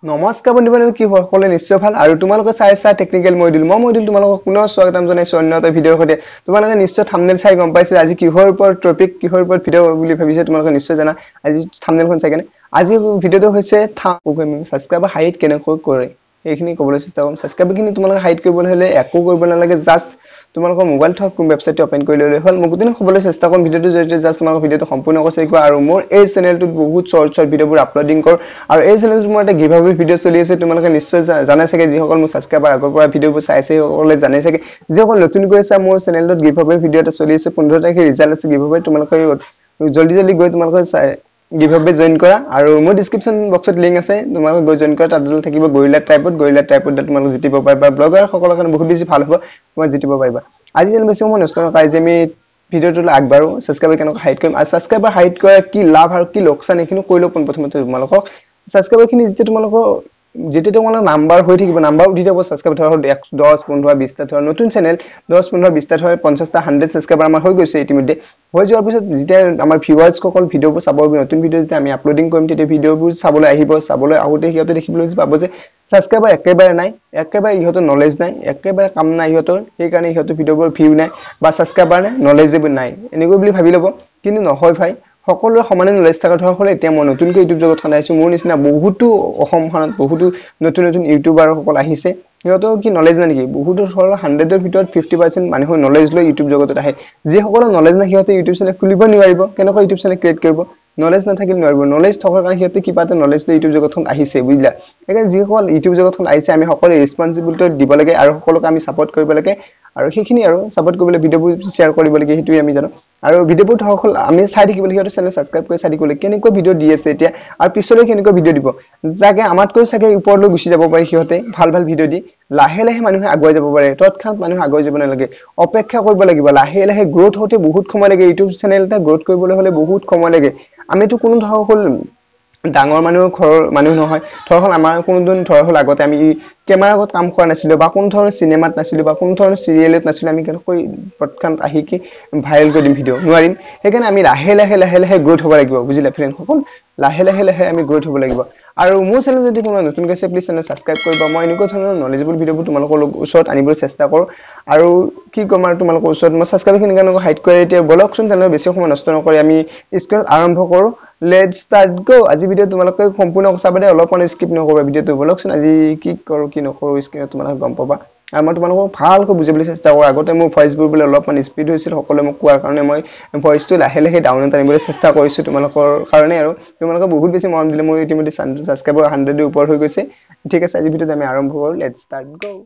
নমস্কাৰ বন্ধু বান্ধৱ, কি সকলোৱে নিশ্চয় ভাল আৰু তোমালোকে চাই চাই টেকনিকেল মইদুল, মই মইদুল তোমালোকক পুনৰ স্বাগতম জনাইছো অন্য এটা ভিডিঅ'ৰ সৈতে। তোমালোকে নিশ্চয় থাম্বনেইল চাই গম পাইছে আজি কিহৰ ওপৰত টপিক, কিহৰ ওপৰত ভিডিঅ' বুলি ভাবিছে। তোমালোকে নিশ্চয় জানা আজি থাম্বনেইলখন চাই কেনে। আজি ভিডিঅ'টো হৈছে ছাবস্ক্ৰাইবাৰ হাইড কেনেকৈ কৰে সেইখিনি ক'বলৈ চেষ্টা কৰিম। ছাবস্ক্ৰাইবাৰখিনি তোমালোকে হাইড কৰিবলৈ হ'লে একো কৰিব নালাগে, জাষ্ট তোমালোকৰ মোবাইল থকা কোন ৱেবছাইটটো অপেন কৰি ল'লে হ'ল। মই গোটেই ক'বলৈ চেষ্টা কৰিম ভিডিঅ'টোৰ জৰিয়তে, জাষ্ট তোমালোকৰ ভিডিঅ'টো সম্পূৰ্ণ কৰি চাই। আৰু মোৰ এই চেনেলটোত বহুত শ্বৰ্ট শ্বৰ্ট ভিডিঅ'বোৰ আপলোডিং কৰোঁ আৰু এই চেনেলটোত মোৰ এটা গিভ আৱে ভিডিঅ' চলি আছে। তোমালোকে নিশ্চয় জানে চাগে, যিসকল মোৰ ছাবস্ক্ৰাইবাৰ আগৰ পৰা ভিডিঅ'বোৰ চাইছে সেইসকলে জানে চাগে। যিসকল নতুনকৈ আছে, মোৰ চেনেলটোত গিভ আৱে ভিডিঅ' এটা চলি আছে, 15 তাৰিখে ৰিজাল্ট আছে গিভ আৱে। তোমালোকে জল্দি জল্দি গৈ তোমালোকে চাই গিভ আৱে জইন কৰা। আৰু মোৰ ডিছক্ৰিপশ্যন বক্সত লিংক আছে, তোমালোকে গৈ জইন কৰা। তাত থাকিব গৰিলা ট্ৰাইপত, গৰিলা ট্ৰাইপত তোমালোক জিতিব পাৰিবা। ব্লগাৰসকলৰ কাৰণে বহুত বেছি ভাল হ'ব, তোমাক জিতিব পাৰিবা। আজি যেন বেছি সময় নষ্ট নকৰা, আজি আমি ভিডিঅ'টোলৈ আগবাঢ়ো। ছাবস্ক্ৰাইবাৰ কেনেকৈ হাইড কৰিম আৰু ছাবস্ক্ৰাইবাৰ হাইড কৰা কি লাভ আৰু কি লোকচান এইখিনি কৰি লওঁ পোনপ্ৰথমতে। তোমালোকক ছাবস্ক্ৰাইবাৰখিনি যেতিয়া তোমালোকৰ নাম্বাৰ হৈ থাকিব, নাম্বাৰ উঠি যাব ছাবস্ক্ৰাইবাৰ, ধৰক 1, 10, 15, 20টা, ধৰ নতুন চেনেল 10, 15, 20টা, ধৰ 50টা, 100 ছাবস্ক্ৰাইবাৰ আমাৰ হৈ গৈছে ইতিমধ্যে। হৈ যোৱাৰ পিছত যেতিয়া আমাৰ ভিউৱাৰ্ছসকল ভিডিঅ'বোৰ চাব, নতুন ভিডিঅ' যেতিয়া আমি আপলোডিং কৰিম তেতিয়া ভিডিঅ'বোৰ চাবলৈ আহিব। চাবলৈ আহোঁতে সিহঁতে দেখিবলৈ পাব যে ছাবস্ক্ৰাইবাৰ একেবাৰে নাই, একেবাৰে ইহঁতৰ নলেজ নাই, একেবাৰে কাম নাই ইহঁতৰ, সেইকাৰণে ইহঁতৰ ভিডিঅ'বোৰ ভিউ নাই বা ছাবস্ক্ৰাইবাৰ নাই, নলেজেবল নাই এনেকৈ বুলি ভাবি ল'ব। কিন্তু নহয় ভাই, সকলোৰে সমানে নলেজ থকা। ধৰক হ'লে এতিয়া মই নতুনকৈ ইউটিউব জগতখন আহিছোঁ, মোৰ নিচিনা বহুতো অসমখনত বহুতো নতুন নতুন ইউটিউবাৰসকল আহিছে, সিহঁতৰ কি নলেজ নাই নেকি? বহুতো ধৰক 100ৰ ভিতৰত 50% মানুহৰ নলেজ লৈ ইউটিউব জগতত আহে। যিসকলৰ নলেজ নাই সিহঁতে ইউটিউব চেনেল খুলিব নোৱাৰিব। কেনেকৈ ইউটিউব চেনেল ক্ৰিয়েট কৰিব? নলেজ নাথাকিলে নোৱাৰিব। নলেজ থকাৰ কাৰণে সিহঁতে কিবা এটা নলেজ লৈ ইউটিউব জগতখন আহিছে, বুজিলা? সেইকাৰণে যিসকল ইউটিউব জগতখন আহিছে আমি সকলোৱে ৰেচপনচিবিলিটি দিব লাগে আৰু সকলোকে আমি ছাপৰ্ট কৰিব লাগে আৰু সেইখিনি আৰু ছাপৰ্ট কৰিবলৈ ভিডিঅ'বোৰ শ্বেয়াৰ কৰিব লাগে, সেইটোৱে আমি জানো। আৰু ভিডিঅ'বোৰ সকল আমি চাই থাকিব লাগে, সিহঁতৰ চেনেল ছাবস্ক্ৰাইব কৰি চাই থাকিব লাগে কেনেকুৱা ভিডিঅ' দি আছে এতিয়া আৰু পিছলৈ কেনেকুৱা ভিডিঅ' দিব। যাকে আমাতকৈ চাগে ওপৰলৈ গুচি যাব পাৰে সিহঁতে, ভাল ভাল ভিডিঅ' দি লাহে লাহে মানুহে আগুৱাই যাব পাৰে। তৎক্ষণাত মানুহে আগুৱাই যাব নালাগে, অপেক্ষা কৰিব লাগিব। লাহে লাহে গ্ৰ'থ হওঁতে বহুত সময় লাগে। ইউটিউব চেনেল এটা গ্ৰ'থ কৰিবলৈ হ'লে বহুত সময় লাগে। আমিতো কোনো ধৰক হ'ল ডাঙৰ মানুহৰ ঘৰৰ মানুহ নহয়, ধৰক হ'ল আমাৰ কোনোদিন ধৰ হ'ল আগতে আমি কেমেৰাৰ আগত কাম কৰা নাছিলোঁ বা কোনো ধৰণৰ চিনেমাত নাছিলোঁ বা কোনো ধৰণৰ চিৰিয়েলত নাছিলোঁ, আমি কেনেকৈ তৎক্ষণাত আহি কি ভাইৰেল কৰি দিম ভিডিঅ'? নোৱাৰিম। সেইকাৰণে আমি লাহে লাহে লাহে লাহে গ্ৰ'থ হ'ব লাগিব, বুজিলা ফ্ৰেণ্ডসকল? লাহে লাহে লাহে আমি গ্ৰ'থ হ'ব লাগিব। আৰু মোৰ চেনেল যদি কোনোবা নতুনকৈ আছে, প্লিজ চেনেল ছাবস্ক্ৰাইব কৰিবা। মই এনেকুৱা ধৰণৰ নলেজেবল ভিডিঅ'বোৰ তোমালোকৰ ওচৰত আনিবলৈ চেষ্টা কৰোঁ। আৰু কি ক'ম আৰু তোমালোকৰ ওচৰত মই ছাবস্ক্ৰাইবাৰখিনি কেনেকৈ হাইড কৰে এতিয়া বলকচোন, তেনেহ'লে বেছি সময় নষ্ট নকৰি আমি স্ক্ৰীণত আৰম্ভ কৰোঁ। Let start গ'। আজি ভিডিঅ' তোমালোকে সম্পূৰ্ণ চাবা দেই, অলপমান স্কিপ নকৰিবা ভিডিঅ'টো। বলকচোন আজি কি কৰোঁ কি নকৰোঁ স্ক্ৰীণত তোমালোকে গম পাবা। আৰু মই তোমালোকক ভালকৈ বুজিবলৈ চেষ্টা কৰোঁ। আগতে মোৰ ভইচবোৰ বোলে অলপমান স্পীড হৈছিল, সকলোৱে মোক কোৱাৰ কাৰণে মই ভইচটো লাহে লাহে ডাউনত আনিবলৈ চেষ্টা কৰিছোঁ তোমালোকৰ কাৰণে। আৰু তোমালোকে বহুত বেছি মৰম দিলে, মোৰ ইতিমধ্যে ছাবস্ক্ৰাইবাৰ 100ৰ ওপৰ হৈ গৈছে। ঠিক আছে, আজি ভিডিঅ'ত আমি আৰম্ভ কৰোঁ। Let start গ'।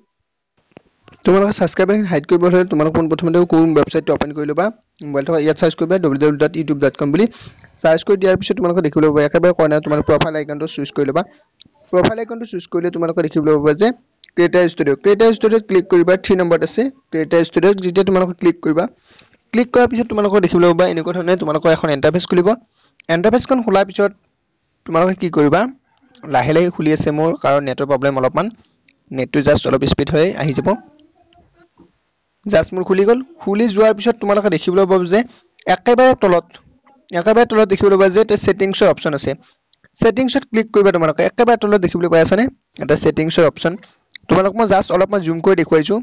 তোমালোকে ছাবস্ক্ৰাইবাৰখিনি হাইড কৰিব হ'লে তোমালোক পোনপ্ৰথমতে কোন ৱেবছাইটটো অপেন কৰি ল'বা, মোবাইল থকা ইয়াত চাৰ্চ কৰিবা www.youtube.com বুলি চাৰ্চ কৰি দিয়াৰ পিছত তোমালোকে দেখিবলৈ পাবা একেবাৰে কৰ্ণাৰ তোমাৰ প্ৰফাইল আইকনটো চুজ কৰি ল'বা। প্ৰফাইল আইকনটো চুজ কৰিলে তোমালোকে দেখিবলৈ পাবা যে ক্ৰিয়েটাৰ ষ্টুডিঅ', ক্ৰিয়েটাৰ ষ্টুডিঅ'ত ক্লিক কৰিবা, 3 নম্বৰত আছে ক্ৰিয়েটাৰ ষ্টুডিঅ'ত। যেতিয়া তোমালোকে ক্লিক কৰিবা, ক্লিক কৰাৰ পিছত তোমালোকে দেখিবলৈ পাবা এনেকুৱা ধৰণে তোমালোকৰ এখন এণ্টাৰফেচ খুলিব। এণ্টাৰফেচখন খোলাৰ পিছত তোমালোকে কি কৰিবা, লাহে লাহে খুলি আছে মোৰ কাৰণ নেটৰ প্ৰব্লেম অলপমান, নেটটো জাষ্ট অলপ স্পীড হৈ আহি যাব। জাষ্ট মোৰ খুলি গ'ল। খুলি যোৱাৰ পিছত তোমালোকে দেখিবলৈ পাব যে একেবাৰে তলত দেখিবলৈ পাবা যে এটা ছেটিংছৰ অপশ্যন আছে। ছেটিংছত ক্লিক কৰিবা। তোমালোকে একেবাৰে তলত দেখিবলৈ পাই আছানে এটা ছেটিংছৰ অপশ্যন? তোমালোক মই জাষ্ট অলপমান জুম কৰি দেখুৱাইছোঁ।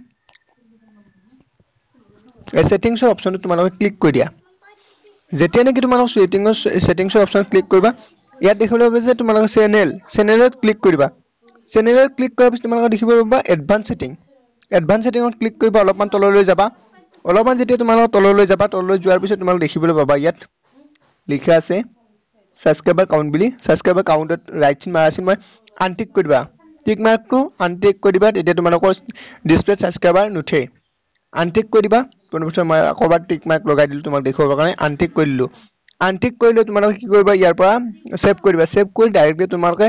এই ছেটিংছৰ অপশ্যনটো তোমালোকে ক্লিক কৰি দিয়া। যেতিয়া নেকি তোমালোক ছেটিংছৰ অপশ্যনত ক্লিক কৰিবা, ইয়াত দেখিবলৈ পাবা যে তোমালোকে চেনেলত ক্লিক কৰিবা। চেনেলত ক্লিক কৰাৰ পিছত তোমালোকে দেখিবলৈ পাবা এডভান্স ছেটিং। এডভান্স ছেটিঙত ক্লিক কৰিবা, অলপমান তললৈ যাবা। অলপমান যেতিয়া তোমালোকৰ তললৈ যাবা, তললৈ যোৱাৰ পিছত তোমালোক দেখিবলৈ পাবা ইয়াত লিখা আছে ছাবস্ক্ৰাইবাৰ কাউণ্ট বুলি। ছাবস্ক্ৰাইবাৰ কাউণ্টত ৰাইট চিন মাৰা আছিল, মই আনটিক কৰি দিবা, টিক মাৰ্কটো আনটিক কৰি দিবা, তেতিয়া তোমালোকৰ ডিছপ্লেত ছাবস্ক্ৰাইবাৰ নুঠে। আনটিক কৰি দিবা। পোনপ্ৰথমে মই আকৌ এবাৰ টিক মাৰ্ক লগাই দিলোঁ তোমাক দেখুৱাবৰ কাৰণে, আনটিক কৰি দিলোঁ। আনটিক কৰিলে তোমালোকে কি কৰিবা, ইয়াৰ পৰা ছেভ কৰি দিবা। ছেভ কৰি ডাইৰেক্টলি তোমালোকে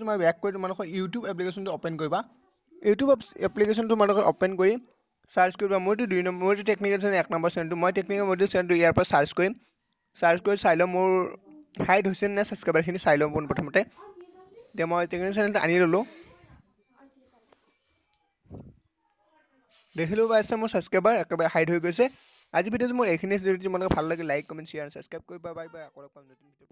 তোমাৰ বেক কৰি তোমালোকৰ ইউটিউব এপ্লিকেশ্যনটো অ'পেন কৰিবা। ইউটিউব এপ্লিকেশ্যনটো তোমালোকে অ'পেন কৰি চাৰ্চ কৰিবা। মোৰতো 2 নম্বৰ, মোৰতো টেকনিকেল চেনেল 1 নম্বৰ চেনেলটো, মই টেকনিকেল মডিউল চেনেলটো ইয়াৰ পৰা চাৰ্চ কৰিম। চাৰ্চ কৰি চাই লওঁ মোৰ হাইড হৈছে নে ছাবস্ক্ৰাইবাৰখিনি চাই লওঁ পোনপ্ৰথমতে। এতিয়া মই টেকনিকেল চেনেলটো আনি ল'লোঁ, দেখিলোঁ পাইছে মোৰ ছাবস্ক্ৰাইবাৰ একেবাৰে হাইড হৈ গৈছে। আজি ভিডিঅ'টো মোৰ এইখিনি, যদি তোমালোকে ভাল লাগে লাইক, কমেণ্ট, শ্বেয়াৰ, ছাবস্ক্ৰাইব কৰিবা। বাই বাই, আকৌ লগ পাম নতুন ভিডিঅ'।